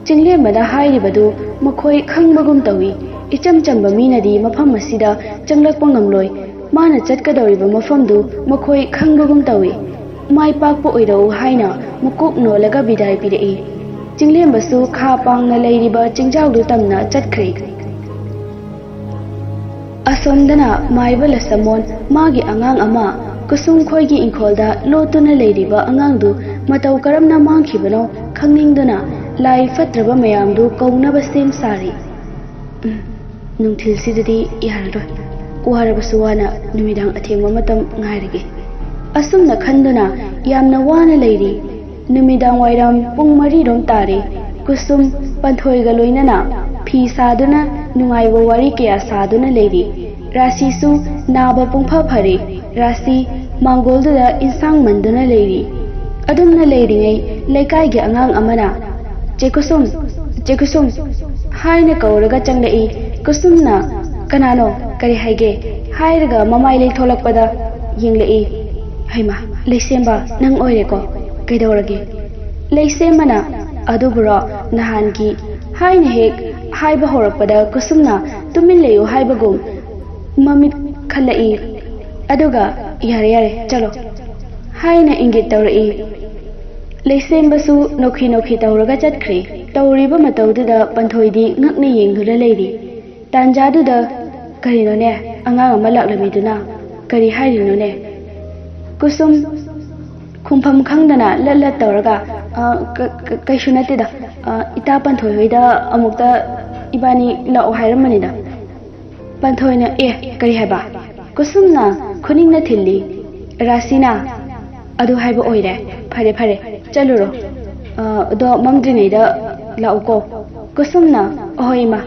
ꯆꯤꯡꯂꯦꯝꯕꯅ ꯍꯥꯏꯔꯤꯕꯗꯨ ꯃꯈꯣꯏ ꯈꯪꯕꯒꯨꯝ ꯇꯧꯏ꯫ ꯏꯆꯝ ꯆꯝꯕ ꯃꯤꯅꯗꯤ ꯃꯐꯝ ꯑꯁꯤꯗ ꯆꯪꯂꯛꯄ ꯉꯝꯂꯣꯏ꯫ ꯃꯥꯅ ꯆꯠꯀꯗꯧꯔꯤꯕ ꯃꯐꯝꯗꯨ ꯃꯈꯣꯏ ꯈꯪꯕꯒꯨꯝ ꯇꯧꯏ꯫ "ꯃꯥꯏ ꯄꯥꯛꯄ ꯑꯣꯏꯔꯛꯎ" ꯍꯥꯏꯅ ꯃꯀꯣꯛ ꯅꯣꯜꯂꯒ ꯕꯤꯗꯥꯏ ꯄꯤꯔꯛꯏ꯫ ꯆꯤꯡꯂꯦꯝꯕꯁꯨ ꯈꯥ ꯄꯥꯡꯅ ꯂꯩꯔꯤꯕ ꯆꯤꯡꯖꯥꯎꯗꯨ ꯇꯝꯅ ꯆꯠꯈ꯭ꯔꯦ꯫ ꯑꯁꯣꯝꯗꯅ ꯃꯥꯏꯕ ꯂꯁꯃꯣꯟ ꯃꯥꯒꯤ ꯑꯉꯥꯡ ꯑꯃ ꯀꯨꯁꯨꯝ ꯈꯣꯏꯒꯤ ꯏꯪꯈꯣꯜꯗ ꯂꯣꯠꯇꯨꯅ ꯂꯩꯔꯤꯕ ꯑꯉꯥꯡꯗꯨ ꯃꯇꯧ ꯀꯔꯝꯅ ꯃꯥꯡꯈꯤꯕꯅꯣ ꯈꯪꯅꯤꯡꯗꯨꯅ ꯂꯥꯏ ꯐꯠꯇ꯭ꯔꯕ ꯃꯌꯥꯝꯗꯨ ꯀꯧꯅꯕ ꯁꯦꯝ ꯁꯥꯔꯤ꯫ "ꯎꯝ, ꯅꯨꯡꯊꯤꯜꯁꯤꯗꯗꯤ ꯌꯥꯔꯔꯣꯏ꯫ ꯋꯥꯔꯕꯁꯨ ꯋꯥꯅ ꯅꯨꯃꯤꯗꯥꯡ ꯑꯊꯦꯡꯕ ꯃꯇꯝ ꯉꯥꯏꯔꯒꯦ"꯫ ꯑꯁꯨꯝꯅ ꯈꯟꯗꯨꯅ ꯌꯥꯝꯅ ꯋꯥꯅ ꯂꯩꯔꯤ꯫ ꯅꯨꯃꯤꯗꯥꯡ ꯋꯥꯏꯔꯝ ꯄꯨꯡ ꯃꯔꯤꯔꯣꯝ ꯇꯥꯔꯦ꯫ ꯀꯨꯁꯨꯝ ꯄꯟꯊꯣꯏꯒ ꯂꯣꯏꯅꯅ ꯐꯤ ꯁꯥꯗꯨꯅ ꯅꯨꯡꯉꯥꯏꯕ ꯋꯥꯔꯤ ꯀꯌꯥ ꯁꯥꯗꯨꯅ ꯂꯩꯔꯤ꯫ ꯔꯥꯁꯤꯁꯨ ꯅꯥꯕ ꯄꯨꯡꯐ ꯐꯔꯦ꯫ ꯔꯥꯁꯤ ꯃꯥꯡꯒꯣꯜꯗꯨꯗ ꯏꯟꯁꯥꯡ ꯃꯟꯗꯨꯅ ꯂꯩꯔꯤ꯫ ꯑꯗꯨꯝꯅ ꯂꯩꯔꯤꯉꯩ ꯂꯩꯀꯥꯏꯒꯤ ꯑꯉꯥꯡ ꯑꯃꯅ, "ꯆꯦ ꯀꯨꯁꯨꯝ, ꯆꯦ ꯀꯨꯁꯨꯝ" ꯍꯥꯏꯅ ꯀꯧꯔꯒ ꯆꯪꯂꯛꯏ꯫ ꯀꯨꯁꯨꯝꯅ, "ꯀꯅꯥꯅꯣ? ꯀꯔꯤ ꯍꯥꯏꯒꯦ?" ꯍꯥꯏꯔꯒ ꯃꯃꯥꯏ ꯂꯩꯊꯣꯂꯛꯄꯗ ꯌꯦꯡꯂꯛꯏ꯫ "ꯍꯩꯃꯥ, ꯂꯩꯁꯦꯝꯕ, ꯅꯪ ꯑꯣꯏꯔꯦꯀꯣ? ꯀꯩꯗꯧꯔꯒꯦ?" ꯂꯩꯁꯦꯝꯕꯅ, "ꯑꯗꯨꯕꯨꯔꯣ, ꯅꯍꯥꯟꯒꯤ" ꯍꯥꯏꯅ ꯍꯦꯛ ꯍꯥꯏꯕ ꯍꯧꯔꯛꯄꯗ ꯀꯨꯁꯨꯝꯅ ꯇꯨꯃꯤꯟ ꯂꯩꯌꯨ ꯍꯥꯏꯕꯒꯨꯝ ꯃꯃꯤꯠ ꯈꯜꯂꯛꯏ꯫ ꯑꯗꯨꯒ, "ꯌꯥꯔꯦ, ꯌꯥꯔꯦ, ꯆꯠꯂꯣ" ꯍꯥꯏꯅ ꯏꯪꯒꯤꯠ ꯇꯧꯔꯛꯏ꯫ ꯂꯩꯁꯦꯝꯕꯁꯨ ꯅꯣꯛꯈꯤ ꯅꯣꯛꯈꯤ ꯇꯧꯔꯒ ꯆꯠꯈ꯭ꯔꯦ꯫ ꯇꯧꯔꯤꯕ ꯃꯇꯧꯗꯨꯗ ꯄꯟꯊꯣꯏꯗꯤ ꯉꯛꯅ ꯌꯦꯡꯗꯨꯅ ꯂꯩꯔꯤ꯫ ꯇꯥꯟꯖꯥꯗꯨꯗ, "ꯀꯔꯤꯅꯣꯅꯦ, ꯑꯉꯥꯡ ꯑꯃ ꯂꯥꯛꯂꯝꯃꯤꯗꯨꯅ? ꯀꯔꯤ ꯍꯥꯏꯔꯤꯅꯣꯅꯦ?" ꯀꯨꯁꯨꯝ ꯈꯨꯝꯐꯝ ꯈꯪꯗꯅ ꯂꯠ ꯂꯠ ꯇꯧꯔꯒ, "ꯑ, ꯀ-, ꯀ-, ꯀꯩꯁꯨ ꯅꯠꯇꯦꯗ, ꯑ, ꯏꯇꯥ ꯄꯟꯊꯣꯏ ꯍꯣꯏꯗ ꯑꯃꯨꯛꯇ ꯏꯕꯥꯅꯤ ꯂꯥꯛꯑꯣ ꯍꯥꯏꯔꯝꯕꯅꯤꯗ꯫" ꯄꯟꯊꯣꯏꯅ, "ꯑꯦ, ꯀꯔꯤ ꯍꯥꯏꯕ?" ꯀꯨꯁꯨꯝꯅ ꯈꯨꯅꯤꯡꯅ ꯊꯤꯜꯂꯤ꯫ "ꯔꯥꯁꯤꯅꯥ, ꯑꯗꯨ ꯍꯥꯏꯕ ꯑꯣꯏꯔꯦ꯫ ꯐꯔꯦ, ꯐꯔꯦ, ꯆꯠꯂꯨꯔꯣ꯫ ꯑ, ꯑꯗꯣ ꯃꯝꯗ꯭ꯔꯤꯉꯩꯗ ꯂꯥꯛꯎꯀꯣ꯫" ꯀꯨꯁꯨꯝꯅ, "ꯑꯍꯣꯏ, ꯏꯃꯥ"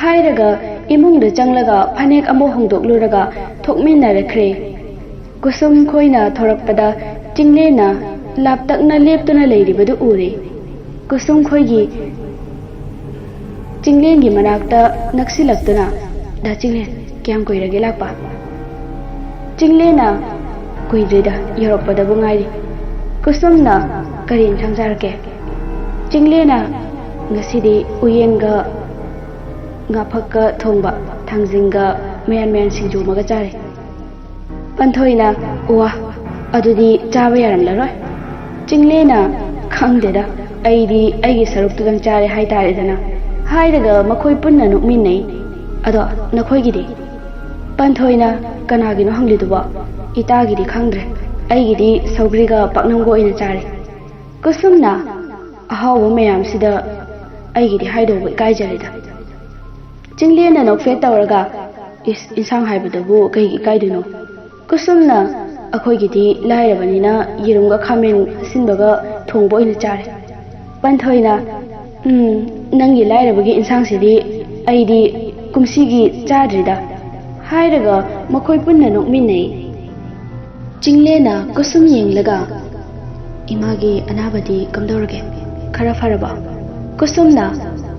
ꯍꯥꯏꯔꯒ ꯏꯃꯨꯡꯗ ꯆꯪꯂꯒ ꯐꯅꯦꯛ ꯑꯃ ꯍꯣꯡꯗꯣꯛꯂꯨꯔꯒ ꯊꯣꯛꯃꯤꯟꯅꯔꯛꯈ꯭ꯔꯦ꯫ ꯀꯨꯁꯨꯝ ꯈꯣꯏꯅ ꯊꯣꯔꯛꯄꯗ ꯆꯤꯡꯂꯦꯟꯅ ꯂꯥꯞꯇꯛꯅ ꯂꯦꯞꯇꯨꯅ ꯂꯩꯔꯤꯕꯗꯨ ꯎꯔꯦ꯫ ꯀꯨꯁꯨꯝ ꯈꯣꯏꯒꯤ ꯆꯤꯡꯂꯦꯟꯒꯤ ꯃꯅꯥꯛꯇ ꯅꯛꯁꯤꯜꯂꯛꯇꯨꯅ, "ꯗꯥ ꯆꯤꯡꯂꯦꯟ, ꯀꯌꯥꯝ ꯀꯨꯏꯔꯒꯦ ꯂꯥꯛꯄ?" ꯆꯤꯡꯂꯦꯟꯅ, "ꯀꯨꯏꯗ꯭ꯔꯤꯗ, ꯌꯧꯔꯛꯄꯗꯕꯨ ꯉꯥꯏꯔꯤ꯫" ꯀꯨꯁꯨꯝꯅ, "ꯀꯔꯤ ꯏꯟꯁꯥꯡ ꯆꯥꯔꯛꯀꯦ?" ꯆꯤꯡꯂꯦꯟꯅ, "ꯉꯁꯤꯗꯤ ꯎꯌꯦꯟꯒ ꯉꯥꯐꯛꯀ ꯊꯣꯡꯕ, ꯊꯥꯡꯖꯤꯡꯒ ꯃꯌꯥꯟ ꯃꯌꯥꯟ ꯁꯤꯡꯖꯨ ꯑꯃꯒ ꯆꯥꯔꯦ꯫" ꯄꯟꯊꯣꯏꯅ, "ꯋꯥ, ꯑꯗꯨꯗꯤ ꯆꯥꯕ ꯌꯥꯔꯝꯂꯔꯣꯏ꯫" ꯆꯤꯡꯂꯦꯟꯅ, "ꯈꯪꯗꯦꯗ, ꯑꯩꯗꯤ ꯑꯩꯒꯤ ꯁꯔꯨꯛꯇꯨꯗꯪ ꯆꯥꯔꯦ ꯍꯥꯏꯇꯥꯔꯦꯗꯅ" ꯍꯥꯏꯔꯒ ꯃꯈꯣꯏ ꯄꯨꯟꯅ ꯅꯣꯛꯃꯤꯟꯅꯩ꯫ "ꯑꯗꯣ ꯅꯈꯣꯏꯒꯤꯗꯤ?" ꯄꯟꯊꯣꯏꯅ, "ꯀꯅꯥꯒꯤꯅꯣ ꯍꯪꯂꯤꯗꯨꯕꯣ? ꯏꯇꯥꯒꯤꯗꯤ ꯈꯪꯗ꯭ꯔꯦ꯫ ꯑꯩꯒꯤꯗꯤ ꯁꯧꯒ꯭ꯔꯤꯒ ꯄꯥꯛꯅꯝꯒ ꯑꯣꯏꯅ ꯆꯥꯔꯦ꯫" ꯀꯨꯁꯨꯝꯅ, "ꯑꯍꯥꯎꯕ ꯃꯌꯥꯝꯁꯤꯗ ꯑꯩꯒꯤꯗꯤ ꯍꯥꯏꯗꯧꯕ ꯏꯀꯥꯏꯖꯔꯦꯗ꯫" ꯆꯤꯡꯂꯦꯟꯅ ꯅꯣꯛꯐꯦꯠ ꯇꯧꯔꯒ, "ꯏꯁ, ꯏꯟꯁꯥꯡ ꯍꯥꯏꯕꯗꯕꯨ ꯀꯩꯒꯤ ꯏꯀꯥꯏꯗꯣꯏꯅꯣ?" ꯀꯨꯁꯨꯝꯅ, "ꯑꯩꯈꯣꯏꯒꯤꯗꯤ ꯂꯥꯏꯔꯕꯅꯤꯅ ꯌꯦꯔꯨꯝꯒ ꯈꯥꯃꯦꯟ ꯑꯁꯤꯟꯕꯒ ꯊꯣꯡꯕ ꯑꯣꯏꯅ ꯆꯥꯔꯦ꯫" ꯄꯟꯊꯣꯏꯅ, "ꯎꯝ, ꯅꯪꯒꯤ ꯂꯥꯏꯔꯕꯒꯤ ꯏꯟꯁꯥꯡꯁꯤꯗꯤ ꯑꯩꯗꯤ ꯀꯨꯝꯁꯤꯒꯤ ꯆꯥꯗ꯭ꯔꯤꯗ" ꯍꯥꯏꯔꯒ ꯃꯈꯣꯏ ꯄꯨꯟꯅ ꯅꯣꯛꯃꯤꯟꯅꯩ꯫ ꯆꯤꯡꯂꯦꯟꯅ ꯀꯨꯁꯨꯝ ꯌꯦꯡꯂꯒ, "ꯏꯃꯥꯒꯤ ꯑꯅꯥꯕꯗꯤ ꯀꯝꯗꯧꯔꯒꯦ? ꯈꯔ ꯐꯔꯕꯣ?" ꯀꯨꯁꯨꯝꯅ,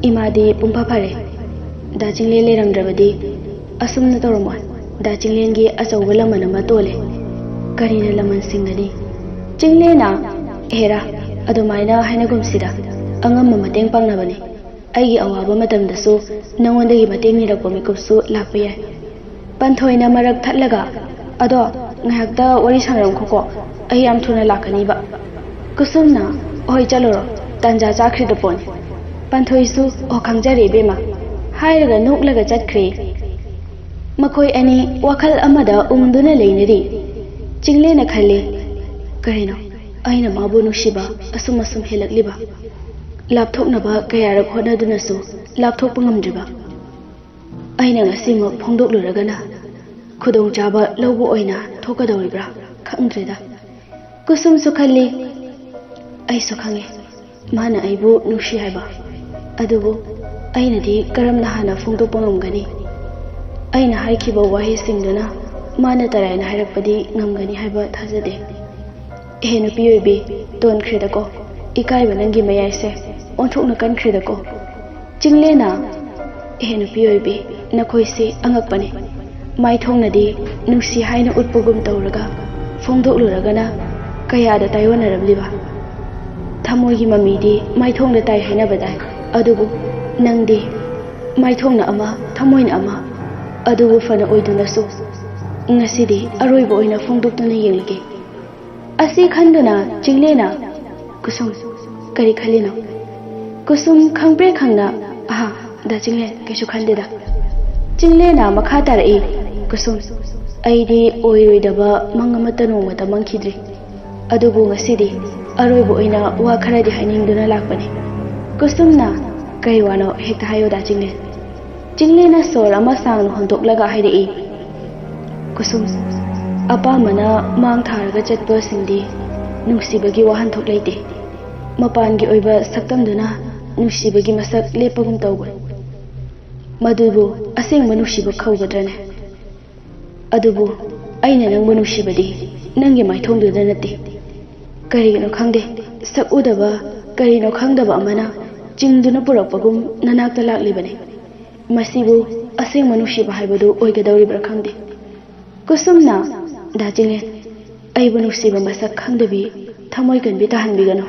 "ꯏꯃꯥꯗꯤ ꯄꯨꯡꯐ ꯐꯔꯦ꯫ ꯗꯥ ꯆꯤꯡꯂꯦꯟ ꯂꯩꯔꯝꯗ꯭ꯔꯕꯗꯤ ꯑꯁꯨꯝꯅ ꯇꯧꯔꯝꯃꯣꯏ꯫ ꯗꯥ ꯆꯤꯡꯂꯦꯟꯒꯤ ꯑꯆꯧꯕ ꯂꯃꯟ ꯑꯃ ꯇꯣꯜꯂꯦ꯫ ꯀꯔꯤꯅ ꯂꯃꯟ ꯁꯤꯡꯒꯅꯤ?" ꯆꯤꯡꯂꯦꯟꯅ, "ꯑꯦꯔꯥ, ꯑꯗꯨꯃꯥꯏꯅ ꯍꯥꯏꯅꯒꯨꯝꯁꯤꯗ, ꯑꯉꯝꯕ ꯃꯇꯦꯡ ꯄꯥꯡꯅꯕꯅꯤ꯫ ꯑꯩꯒꯤ ꯑꯋꯥꯕ ꯃꯇꯝꯗꯁꯨ ꯅꯉꯣꯟꯗꯒꯤ ꯃꯇꯦꯡ ꯅꯤꯔꯛꯄ ꯃꯤꯀꯨꯞꯁꯨ ꯂꯥꯛꯄ ꯌꯥꯏ꯫" ꯄꯟꯊꯣꯏꯅ ꯃꯔꯛ ꯊꯠꯂꯒ, "ꯑꯗꯣ ꯉꯥꯏꯍꯥꯛꯇ ꯋꯥꯔꯤ ꯁꯥꯟꯅꯔꯝꯈꯣꯀꯣ, ꯑꯩ ꯌꯥꯝ ꯊꯨꯅ ꯂꯥꯛꯀꯅꯤꯕ꯫" ꯀꯨꯁꯨꯝꯅ, "ꯍꯣꯏ, ꯆꯠꯂꯨꯔꯣ, ꯇꯥꯟꯖꯥ ꯆꯥꯈ꯭ꯔꯤꯗ ꯄꯣꯠꯅꯤ꯫" ꯄꯥꯟꯊꯣꯏꯁꯨ "ꯑꯣ, ꯈꯪꯖꯔꯦ ꯏꯕꯦꯝꯃ" ꯍꯥꯏꯔꯒ ꯅꯣꯛꯂꯒ ꯆꯠꯈ꯭ꯔꯦ꯫ ꯃꯈꯣꯏ ꯑꯅꯤ ꯋꯥꯈꯜ ꯑꯃꯗ ꯎꯪꯗꯨꯅ ꯂꯩꯅꯔꯤ꯫ ꯆꯤꯡꯂꯦꯟꯅ ꯈꯜꯂꯤ, "ꯀꯔꯤꯅꯣ ꯑꯩꯅ ꯃꯥꯕꯨ ꯅꯨꯡꯁꯤꯕ ꯑꯁꯨꯝ ꯑꯁꯨꯝ ꯍꯦꯜꯂꯛꯂꯤꯕ? ꯂꯥꯞꯊꯣꯛꯅꯕ ꯀꯌꯥꯔꯛ ꯍꯣꯠꯅꯗꯨꯅꯁꯨ ꯂꯥꯞꯊꯣꯛꯄ ꯉꯝꯗ꯭ꯔꯤꯕ? ꯑꯩꯅ ꯉꯁꯤꯃꯛ ꯐꯣꯡꯗꯣꯛꯂꯨꯔꯒꯅ ꯈꯨꯗꯣꯡꯆꯥꯕ ꯂꯧꯕ ꯑꯣꯏꯅ ꯊꯣꯛꯀꯗꯧꯔꯤꯕ꯭ꯔꯥ? ꯈꯪꯗ꯭ꯔꯦꯗ꯫" ꯀꯨꯁꯨꯝꯁꯨ ꯈꯜꯂꯤ, "ꯑꯩꯁꯨ ꯈꯪꯉꯤ ꯃꯥꯅ ꯑꯩꯕꯨ ꯅꯨꯡꯁꯤ ꯍꯥꯏꯕ, ꯑꯗꯨꯕꯨ ꯑꯩꯅꯗꯤ ꯀꯔꯝꯅ ꯍꯥꯟꯅ ꯐꯣꯡꯗꯣꯛꯄ ꯉꯝꯒꯅꯤ? ꯑꯩꯅ ꯍꯥꯏꯈꯤꯕ ꯋꯥꯍꯩꯁꯤꯡꯗꯨꯅ ꯃꯥꯅ ꯇꯔꯥꯏꯅ ꯍꯥꯏꯔꯛꯄꯗꯤ ꯉꯝꯒꯅꯤ ꯍꯥꯏꯕ ꯊꯥꯖꯗꯦ꯫ ꯑꯦꯍꯦ ꯅꯨꯄꯤ ꯑꯣꯏꯕꯤ, ꯇꯣꯟꯈ꯭ꯔꯦꯗꯀꯣ, ꯏꯀꯥꯏꯕ ꯅꯪꯒꯤ ꯃꯌꯥꯏꯁꯦ ꯑꯣꯟꯊꯣꯛꯅ ꯀꯟꯈ꯭ꯔꯦꯗꯀꯣ꯫" ꯆꯤꯡꯂꯦꯟꯅ, "ꯑꯦꯍꯦ ꯅꯨꯄꯤ ꯑꯣꯏꯕꯤ, ꯅꯈꯣꯏꯁꯤ ꯑꯉꯛꯄꯅꯤ꯫ ꯃꯥꯏꯊꯣꯡꯅꯗꯤ ꯅꯨꯡꯁꯤ ꯍꯥꯏꯅ ꯎꯠꯄꯒꯨꯝ ꯇꯧꯔꯒ ꯐꯣꯡꯗꯣꯛꯂꯨꯔꯒꯅ ꯀꯌꯥꯗ ꯇꯥꯏꯌꯣꯟꯅꯔꯝꯂꯤꯕ? ꯊꯃꯣꯏꯒꯤ ꯃꯃꯤꯗꯤ ꯃꯥꯏꯊꯣꯡꯗ ꯇꯥꯏ ꯍꯥꯏꯅꯕ ꯇꯥꯏ, ꯑꯗꯨꯕꯨ ꯅꯪꯗꯤ ꯃꯥꯏꯊꯣꯡꯅ ꯑꯃ, ꯊꯃꯣꯏꯅ ꯑꯃ꯫ ꯑꯗꯨꯕꯨ ꯐꯅ ꯑꯣꯏꯗꯨꯅꯁꯨ ꯉꯁꯤꯗꯤ ꯑꯔꯣꯏꯕ ꯑꯣꯏꯅ ꯐꯣꯡꯗꯣꯛꯇꯨꯅ ꯌꯦꯡꯂꯒꯦ꯫" ꯑꯁꯤ ꯈꯟꯗꯨꯅ ꯆꯤꯡꯂꯦꯟꯅ, "ꯀꯨꯁꯨꯝ, ꯀꯔꯤ ꯈꯜꯂꯤꯅꯣ?" ꯀꯨꯁꯨꯝ ꯈꯪꯄ꯭ꯔꯦꯛ ꯈꯪꯅ, "ꯑꯍꯥ, ꯗꯥ ꯆꯤꯡꯂꯦꯟ, ꯀꯩꯁꯨ ꯈꯟꯗꯦꯗ꯫" ꯆꯤꯡꯂꯦꯟꯅ ꯃꯈꯥ ꯇꯥꯔꯛꯏ, "ꯀꯨꯁꯨꯝ, ꯑꯩꯗꯤ ꯑꯣꯏꯔꯣꯏꯗꯕ ꯃꯪ ꯑꯃꯠꯇ ꯅꯣꯡꯃꯇ ꯃꯪꯈꯤꯗ꯭ꯔꯤ꯫ ꯑꯗꯨꯕꯨ ꯉꯁꯤꯗꯤ ꯑꯔꯣꯏꯕ ꯑꯣꯏꯅ ꯋꯥ ꯈꯔꯗꯤ ꯍꯥꯏꯅꯤꯡꯗꯨꯅ ꯂꯥꯛꯄꯅꯤ꯫" ꯀꯨꯁꯨꯝꯅ, "ꯀꯔꯤ ꯋꯥꯅꯣ ꯍꯦꯛꯇ ꯍꯥꯏꯌꯣ ꯗꯥ ꯆꯤꯡꯂꯦꯟ꯫" ꯆꯤꯡꯂꯦꯟꯅ ꯁꯣꯔ ꯑꯃ ꯁꯥꯡꯅ ꯍꯣꯟꯗꯣꯛꯂꯒ ꯍꯥꯏꯔꯛꯏ, "ꯀꯨꯁꯨꯝ, ꯑꯄꯥꯝꯕꯅ ꯃꯥꯡ ꯊꯥꯔꯒ ꯆꯠꯄꯁꯤꯡꯗꯤ ꯅꯨꯡꯁꯤꯕꯒꯤ ꯋꯥꯍꯟꯊꯣꯛ ꯂꯩꯇꯦ꯫ ꯃꯄꯥꯟꯒꯤ ꯑꯣꯏꯕ ꯁꯛꯇꯝꯗꯨꯅ ꯅꯨꯡꯁꯤꯕꯒꯤ ꯃꯁꯛ ꯂꯦꯞꯄꯒꯨꯝ ꯇꯧꯕ꯫ ꯃꯗꯨꯕꯨ ꯑꯁꯦꯡꯕ ꯅꯨꯡꯁꯤꯕ ꯀꯧꯒꯗ꯭ꯔꯅꯦ? ꯑꯗꯨꯕꯨ ꯑꯩꯅ ꯅꯪꯕꯨ ꯅꯨꯡꯁꯤꯕꯗꯤ ꯅꯪꯒꯤ ꯃꯥꯏꯊꯣꯡꯗꯨꯗ ꯅꯠꯇꯦ꯫ ꯀꯔꯤꯒꯤꯅꯣ ꯈꯪꯗꯦ, ꯁꯛ ꯎꯗꯕ ꯀꯔꯤꯅꯣ ꯈꯪꯗꯕ ꯑꯃꯅ ꯆꯤꯡꯗꯨꯅ ꯄꯨꯔꯛꯄꯒꯨꯝ ꯅꯅꯥꯛꯇ ꯂꯥꯛꯂꯤꯕꯅꯤ꯫ ꯃꯁꯤꯕꯨ ꯑꯁꯦꯡꯕ ꯅꯨꯡꯁꯤꯕ ꯍꯥꯏꯕꯗꯨ ꯑꯣꯏꯒꯗꯧꯔꯤꯕ꯭ꯔꯥ ꯈꯪꯗꯦ꯫" ꯀꯨꯁꯨꯝꯅ, "ꯗꯥ ꯆꯤꯡꯂꯦꯟ, ꯑꯩꯕꯨ ꯅꯨꯡꯁꯤꯕ ꯃꯁꯛ ꯈꯪꯗꯕꯤ ꯊꯃꯣꯏ ꯀꯟꯕꯤ ꯇꯥꯍꯟꯕꯤꯒꯅꯨ꯫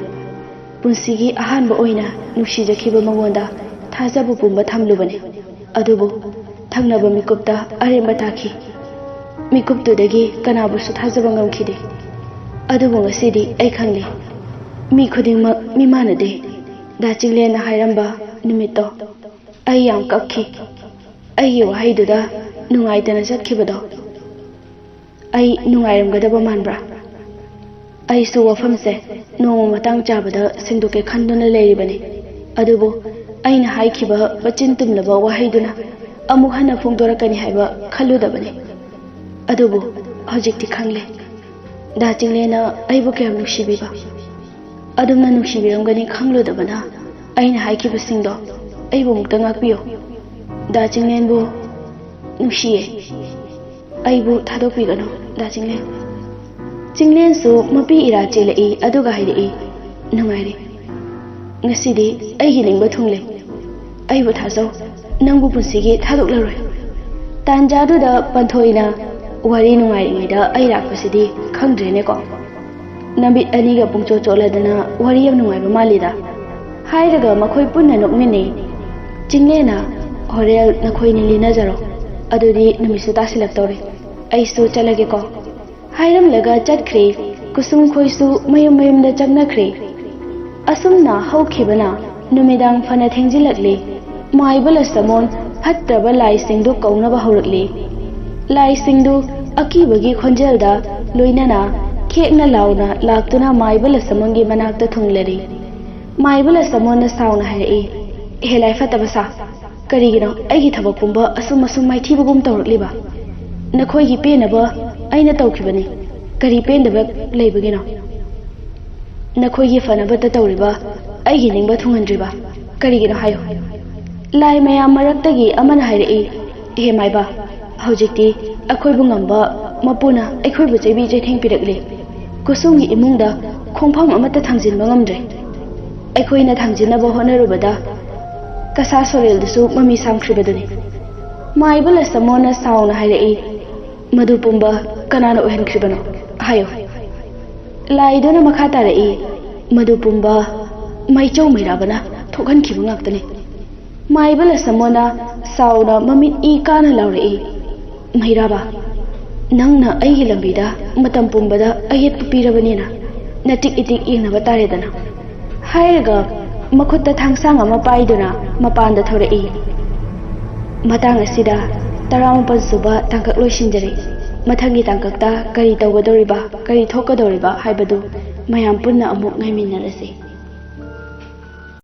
ꯄꯨꯟꯁꯤꯒꯤ ꯑꯍꯥꯟꯕ ꯑꯣꯏꯅ ꯅꯨꯡꯁꯤꯖꯈꯤꯕ ꯃꯉꯣꯟꯗ ꯊꯥꯖꯕ ꯄꯨꯝꯕ ꯊꯝꯂꯨꯕꯅꯤ꯫ ꯑꯗꯨꯕꯨ ꯊꯪꯅꯕ ꯃꯤꯀꯨꯞꯇ ꯑꯔꯦꯝꯕ ꯇꯥꯈꯤ꯫ ꯃꯤꯀꯨꯞꯇꯨꯗꯒꯤ ꯀꯅꯥꯕꯨꯁꯨ ꯊꯥꯖꯕ ꯉꯝꯈꯤꯗꯦ꯫ ꯑꯗꯨꯕꯨ ꯉꯁꯤꯗꯤ ꯑꯩ ꯈꯪꯂꯦ, ꯃꯤ ꯈꯨꯗꯤꯡꯃꯛ ꯃꯤ ꯃꯥꯟꯅꯗꯦ꯫ ꯗꯥ ꯆꯤꯡꯂꯦꯟꯅ ꯍꯥꯏꯔꯝꯕ ꯅꯨꯃꯤꯠꯇꯣ ꯑꯩ ꯌꯥꯝ ꯀꯞꯈꯤ꯫ ꯑꯩꯒꯤ ꯋꯥꯍꯩꯗꯨꯗ ꯅꯨꯡꯉꯥꯏꯇꯅ ꯆꯠꯈꯤꯕꯗꯣ ꯑꯩ ꯅꯨꯡꯉꯥꯏꯔꯝꯒꯗꯕ ꯃꯥꯟꯕ꯭ꯔꯥ? ꯑꯩꯁꯨ ꯋꯥꯐꯝꯁꯦ ꯅꯣꯡꯃ ꯃꯇꯥꯡ ꯆꯥꯕꯗ ꯁꯦꯡꯗꯣꯛꯀꯦ ꯈꯟꯗꯨꯅ ꯂꯩꯔꯤꯕꯅꯤ꯫ ꯑꯗꯨꯕꯨ ꯑꯩꯅ ꯍꯥꯏꯈꯤꯕ ꯃꯆꯤꯟ ꯇꯨꯝꯂꯕ ꯋꯥꯍꯩꯗꯨꯅ ꯑꯃꯨꯛ ꯍꯟꯅ ꯐꯣꯡꯗꯣꯔꯛꯀꯅꯤ ꯍꯥꯏꯕ ꯈꯜꯂꯨꯗꯕꯅꯤ꯫ ꯑꯗꯨꯕꯨ ꯍꯧꯖꯤꯛꯇꯤ ꯈꯪꯂꯦ, ꯗꯥ ꯆꯤꯡꯂꯦꯟꯅ ꯑꯩꯕꯨ ꯀꯌꯥꯝ ꯅꯨꯡꯁꯤꯕꯤꯕ꯫ ꯑꯗꯨꯝꯅ ꯅꯨꯡꯁꯤꯕꯤꯔꯝꯒꯅꯤ ꯈꯪꯂꯨꯗꯕꯅ ꯑꯩꯅ ꯍꯥꯏꯈꯤꯕꯁꯤꯡꯗꯣ ꯑꯩꯕꯨ ꯑꯃꯨꯛꯇ ꯉꯥꯛꯄꯤꯌꯨ꯫ ꯗꯥ ꯆꯤꯡꯂꯦꯟꯕꯨ ꯅꯨꯡꯁꯤꯌꯦ꯫ ꯑꯩꯕꯨ ꯊꯥꯗꯣꯛꯄꯤꯒꯅꯨ, ꯗꯥ ꯆꯤꯡꯂꯦꯟ꯫ ꯆꯤꯡꯂꯦꯟꯁꯨ ꯃꯄꯤ ꯏꯔꯥ ꯆꯦꯜꯂꯛꯏ, ꯑꯗꯨꯒ ꯍꯥꯏꯔꯛꯏ, "ꯅꯨꯡꯉꯥꯏꯔꯦ꯫ ꯉꯁꯤꯗꯤ ꯑꯩꯒꯤ ꯅꯤꯡꯕ ꯊꯨꯡꯂꯦ꯫ ꯑꯩꯕꯨ ꯊꯥꯖꯧ, ꯅꯪꯕꯨ ꯄꯨꯟꯁꯤꯒꯤ ꯊꯥꯗꯣꯛꯂꯔꯣꯏ꯫" ꯇꯥꯟꯖꯥꯗꯨꯗ ꯄꯟꯊꯣꯏꯅ, "ꯋꯥꯔꯤ ꯅꯨꯡꯉꯥꯏꯔꯤꯉꯩꯗ ꯑꯩ ꯂꯥꯛꯄꯁꯤꯗꯤ ꯈꯪꯗ꯭ꯔꯦꯅꯦꯀꯣ꯫ ꯅꯃꯤꯠ ꯑꯅꯤꯒ ꯄꯨꯡꯆꯣꯠ ꯆꯣꯠꯂꯗꯅ ꯋꯥꯔꯤ ꯌꯥꯝ ꯅꯨꯡꯉꯥꯏꯕ ꯃꯥꯜꯂꯤꯗ꯫" ꯍꯥꯏꯔꯒ ꯃꯈꯣꯏ ꯄꯨꯟꯅ ꯅꯣꯛꯃꯤꯟꯅꯩ꯫ ꯆꯤꯡꯂꯦꯟꯅ, "ꯍꯣꯔꯦꯜ ꯅꯈꯣꯏꯅꯤ ꯂꯤꯅꯖꯔꯣ꯫ ꯑꯗꯨꯗꯤ ꯅꯨꯃꯤꯠꯁꯨ ꯇꯥꯁꯤꯜꯂꯛꯇꯧꯔꯦ꯫ ꯑꯩꯁꯨ ꯆꯠꯂꯒꯦꯀꯣ꯫" ꯍꯥꯏꯔꯝꯂꯒ ꯆꯠꯈ꯭ꯔꯦ꯫ ꯀꯨꯁꯨꯝ ꯈꯣꯏꯁꯨ ꯃꯌꯨꯝ ꯃꯌꯨꯝꯗ ꯆꯪꯅꯈ꯭ꯔꯦ꯫ ꯑꯁꯨꯝꯅ ꯍꯧꯈꯤꯕꯅ ꯅꯨꯃꯤꯗꯥꯡ ꯐꯅ ꯊꯦꯡꯖꯤꯜꯂꯛꯂꯤ꯫ ꯃꯥꯏꯕ ꯂꯁꯃꯣꯟ ꯐꯠꯇ꯭ꯔꯕ ꯂꯥꯏꯁꯤꯡꯗꯨ ꯀꯧꯅꯕ ꯍꯧꯔꯛꯂꯤ꯫ ꯂꯥꯏꯁꯤꯡꯗꯨ ꯑꯀꯤꯕꯒꯤ ꯈꯣꯟꯖꯦꯜꯗ ꯂꯣꯏꯅꯅ ꯈꯦꯛꯅ ꯂꯥꯎꯅ ꯂꯥꯛꯇꯨꯅ ꯃꯥꯏꯕ ꯂꯁꯃꯣꯟꯒꯤ ꯃꯅꯥꯛꯇ ꯊꯨꯡꯂꯔꯤ꯫ ꯃꯥꯏꯕ ꯂꯁꯃꯣꯟꯅ ꯁꯥꯎꯅ ꯍꯥꯏꯔꯛꯏ, "ꯍꯦ ꯂꯥꯏ ꯐꯠꯇꯕ ꯁꯥ, ꯀꯔꯤꯒꯤꯅꯣ ꯑꯩꯒꯤ ꯊꯕꯛ ꯄꯨꯝꯕ ꯑꯁꯨꯝ ꯑꯁꯨꯝ ꯃꯥꯏꯊꯤꯕꯒꯨꯝ ꯇꯧꯔꯛꯂꯤꯕ? ꯅꯈꯣꯏꯒꯤ ꯄꯦꯟꯅꯕ ꯑꯩꯅ ꯇꯧꯈꯤꯕꯅꯤ꯫ ꯀꯔꯤ ꯄꯦꯟꯗꯕ ꯂꯩꯕꯒꯤꯅꯣ? ꯅꯈꯣꯏꯒꯤ ꯐꯅꯕꯇ ꯇꯧꯔꯤꯕ ꯑꯩꯒꯤ ꯅꯤꯡꯕ ꯊꯨꯡꯍꯟꯗ꯭ꯔꯤꯕ ꯀꯔꯤꯒꯤꯅꯣ ꯍꯥꯏꯌꯨ?" ꯂꯥꯏ ꯃꯌꯥꯝ ꯃꯔꯛꯇꯒꯤ ꯑꯃꯅ ꯍꯥꯏꯔꯛꯏ, "ꯏꯍꯦ ꯃꯥꯏꯕ, ꯍꯧꯖꯤꯛꯇꯤ ꯑꯩꯈꯣꯏꯕꯨ ꯉꯝꯕ ꯃꯄꯨꯅ ꯑꯩꯈꯣꯏꯕꯨ ꯆꯩꯕꯤ ꯆꯩꯊꯦꯡ ꯄꯤꯔꯛꯂꯦ꯫ ꯀꯨꯁꯨꯝꯒꯤ ꯏꯃꯨꯡꯗ ꯈꯣꯡꯐꯝ ꯑꯃꯠꯇ ꯊꯥꯡꯖꯤꯟꯕ ꯉꯝꯗ꯭ꯔꯦ꯫ ꯑꯩꯈꯣꯏꯅ ꯊꯥꯡꯖꯤꯟꯅꯕ ꯍꯣꯠꯅꯔꯨꯕꯗ ꯀꯁꯥ ꯁꯣꯔꯦꯜꯗꯨꯁꯨ ꯃꯃꯤ ꯁꯥꯝꯈ꯭ꯔꯤꯕꯗꯨꯅꯤ꯫" ꯃꯥꯏꯕ ꯂꯁꯃꯣꯟꯅ ꯁꯥꯎꯅ ꯍꯥꯏꯔꯛꯏ, "ꯃꯗꯨ ꯄꯨꯝꯕ ꯀꯅꯥꯅ ꯑꯣꯏꯍꯟꯈ꯭ꯔꯤꯕꯅꯣ? ꯍꯥꯏꯌꯨ꯫" ꯂꯥꯏꯗꯨꯅ ꯃꯈꯥ ꯇꯥꯔꯛꯏ, "ꯃꯗꯨ ꯄꯨꯝꯕ ꯃꯩꯆꯧ ꯃꯩꯔꯥꯕꯅ ꯊꯣꯛꯍꯟꯈꯤꯕ ꯉꯥꯛꯇꯅꯤ꯫" ꯃꯥꯏꯕ ꯂꯁꯃꯣꯟꯅ ꯁꯥꯎꯅ ꯃꯃꯤꯠ ꯏ ꯀꯥꯅ ꯂꯥꯎꯔꯛꯏ, "ꯃꯩꯔꯥꯕ, ꯅꯪꯅ ꯑꯩꯒꯤ ꯂꯝꯕꯤꯗ ꯃꯇꯝ ꯄꯨꯝꯕꯗ ꯑꯌꯦꯠꯄ ꯄꯤꯔꯕꯅꯤꯅ ꯅꯇꯤꯛ ꯏꯇꯤꯛ ꯌꯦꯡꯅꯕ ꯇꯥꯔꯦꯗꯅ꯫" ꯍꯥꯏꯔꯒ ꯃꯈꯨꯠꯇ ꯊꯥꯡꯁꯥꯡ ꯑꯃ ꯄꯥꯏꯗꯨꯅ ꯃꯄꯥꯟꯗ ꯊꯣꯔꯛꯏ꯫ ꯃꯇꯥꯡ ꯑꯁꯤꯗ ꯇꯔꯥꯃꯥꯄꯜ ꯁꯨꯕ ꯇꯥꯡꯀꯛ ꯂꯣꯏꯁꯤꯟꯖꯔꯦ꯫ ꯃꯊꯪꯒꯤ ꯇꯥꯡꯀꯛꯇ ꯀꯔꯤ ꯇꯧꯒꯗꯧꯔꯤꯕ, ꯀꯔꯤ ꯊꯣꯛꯀꯗꯧꯔꯤꯕ ꯍꯥꯏꯕꯗꯨ ꯃꯌꯥꯝ ꯄꯨꯟꯅ ꯑꯃꯨꯛ ꯉꯥꯏꯃꯤꯟꯅꯔꯁꯤ꯫